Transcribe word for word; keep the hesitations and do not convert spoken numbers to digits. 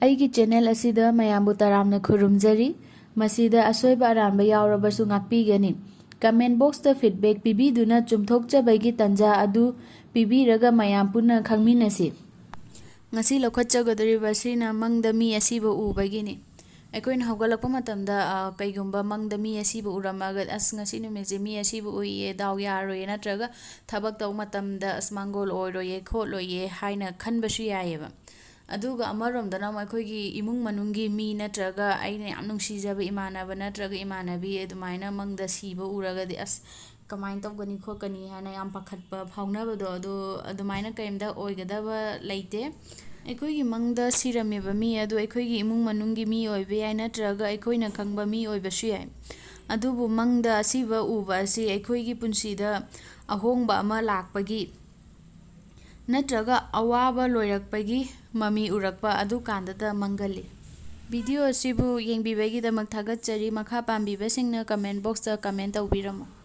ꯑꯩꯒꯤ ꯆꯦꯅꯦꯜ ꯑꯁꯤꯗ ꯃꯌꯥꯝꯕꯨ ꯇꯔꯥꯝꯅ ꯈꯨꯔꯨꯝꯖꯔꯤ꯫ ꯃꯁꯤꯗ ꯑꯁꯣꯏꯕ ꯑꯔꯥꯟꯕ ꯌꯥꯎꯔꯕꯁꯨ ꯉꯥꯛꯄꯤꯒꯅꯤ꯫ ꯀꯃꯦꯟ ꯕꯣꯛꯁꯇ ꯐꯤꯗꯕꯦꯛ ꯄꯤꯕꯤꯗꯨꯅ ꯆꯨꯝꯊꯣꯛꯆꯕꯒꯤ ꯇꯥꯟꯖꯥ ꯑꯗꯨ ꯄꯤꯕꯤꯔꯒ ꯃꯌꯥꯝ ꯄꯨꯟꯅ ꯈꯪꯃꯤꯟꯅꯁꯤ꯫ ꯉꯁꯤ ꯂꯧꯈꯠꯆꯒꯗꯧꯔꯤꯕ ꯑꯁꯤꯅ ꯃꯪꯗ ꯃꯤ ꯑꯁꯤꯕ ꯎꯕꯒꯤꯅꯤ꯫ ꯑꯩꯈꯣꯏꯅ ꯍꯧꯒꯠꯂꯛꯄ ꯃꯇꯝꯗ, ꯑ, ꯀꯩꯒꯨꯝꯕ ꯃꯪꯗ ꯃꯤ ꯑꯁꯤꯕ ꯎꯔꯝꯃꯒ, "ꯑꯁ, ꯉꯁꯤ ꯅꯨꯃꯤꯠꯁꯦ ꯃꯤ ꯑꯁꯤꯕ ꯎꯏꯌꯦ, ꯗꯥꯎ ꯌꯥꯔꯣꯏꯌꯦ", ꯅꯠꯇ꯭ꯔꯒ ꯊꯕꯛ ꯇꯧꯕ ꯃꯇꯝꯗ, "ꯑꯁ, ꯃꯥꯡꯒꯣꯜ ꯑꯣꯏꯔꯣꯏꯌꯦ, ꯈꯣꯠꯂꯣꯏꯌꯦ" ꯍꯥꯏꯅ ꯈꯟꯕꯁꯨ ꯌꯥꯏꯌꯦꯕ꯫ ꯑꯗꯨꯒ ꯑꯃꯔꯣꯝꯗꯅ ꯑꯃꯨꯛ ꯑꯩꯈꯣꯏꯒꯤ ꯏꯃꯨꯡ ꯃꯅꯨꯡꯒꯤ ꯃꯤ ꯅꯠꯇ꯭ꯔꯒ ꯑꯩꯅ ꯌꯥꯝ ꯅꯨꯡꯁꯤꯖꯕ ꯏꯃꯥꯟꯅꯕ ꯅꯠꯇ꯭ꯔꯒ ꯏꯃꯥꯟꯅꯕꯤ ꯑꯗꯨꯃꯥꯏꯅ ꯃꯪꯗ ꯁꯤꯕ ꯎꯔꯒꯗꯤ, "ꯑꯁ, ꯀꯃꯥꯏꯅ ꯇꯧꯒꯅꯤ ꯈꯣꯠꯀꯅꯤ?" ꯍꯥꯏꯅ ꯌꯥꯝ ꯄꯥꯈꯠꯄ ꯐꯥꯎꯅꯕꯗꯣ, ꯑꯗꯣ ꯑꯗꯨꯃꯥꯏꯅ ꯀꯔꯤꯝꯇ ꯑꯣꯏꯒꯗꯕ ꯂꯩꯇꯦ꯫ ꯑꯩꯈꯣꯏꯒꯤ ꯃꯪꯗ ꯁꯤꯔꯝꯃꯤꯕ ꯃꯤ ꯑꯗꯨ ꯑꯩꯈꯣꯏꯒꯤ ꯏꯃꯨꯡ ꯃꯅꯨꯡꯒꯤ ꯃꯤ ꯑꯣꯏꯕ ꯌꯥꯏ, ꯅꯠꯇ꯭ꯔꯒ ꯑꯩꯈꯣꯏꯅ ꯈꯪꯕ ꯃꯤ ꯑꯣꯏꯕꯁꯨ ꯌꯥꯏ꯫ ꯑꯗꯨꯕꯨ ꯃꯪꯗ ꯑꯁꯤꯕ ꯎꯕ ꯑꯁꯤ ꯑꯩꯈꯣꯏꯒꯤ ꯄꯨꯟꯁꯤꯗ ꯑꯍꯣꯡꯕ ꯑꯃ ꯂꯥꯛꯄꯒꯤ ꯅꯠꯇ꯭ꯔꯒ ꯑꯋꯥꯕ ꯂꯣꯏꯔꯛꯄꯒꯤ ꯃꯃꯤ ꯎꯔꯛꯄ ꯑꯗꯨꯀꯥꯟꯗꯇ ꯃꯪꯒꯜꯂꯤ꯫ ꯚꯤꯗꯤꯑꯣ ꯑꯁꯤꯕꯨ ꯌꯦꯡꯕꯤꯕꯒꯤꯗꯃꯛ ꯊꯥꯒꯠꯆꯔꯤ꯫ ꯃꯈꯥ ꯄꯥꯝꯕꯤꯕꯁꯤꯡꯅ ꯀꯃꯦꯟ ꯕꯣꯛꯁꯇ ꯀꯃꯦꯟ ꯇꯧꯕꯤꯔꯝꯃꯨ꯫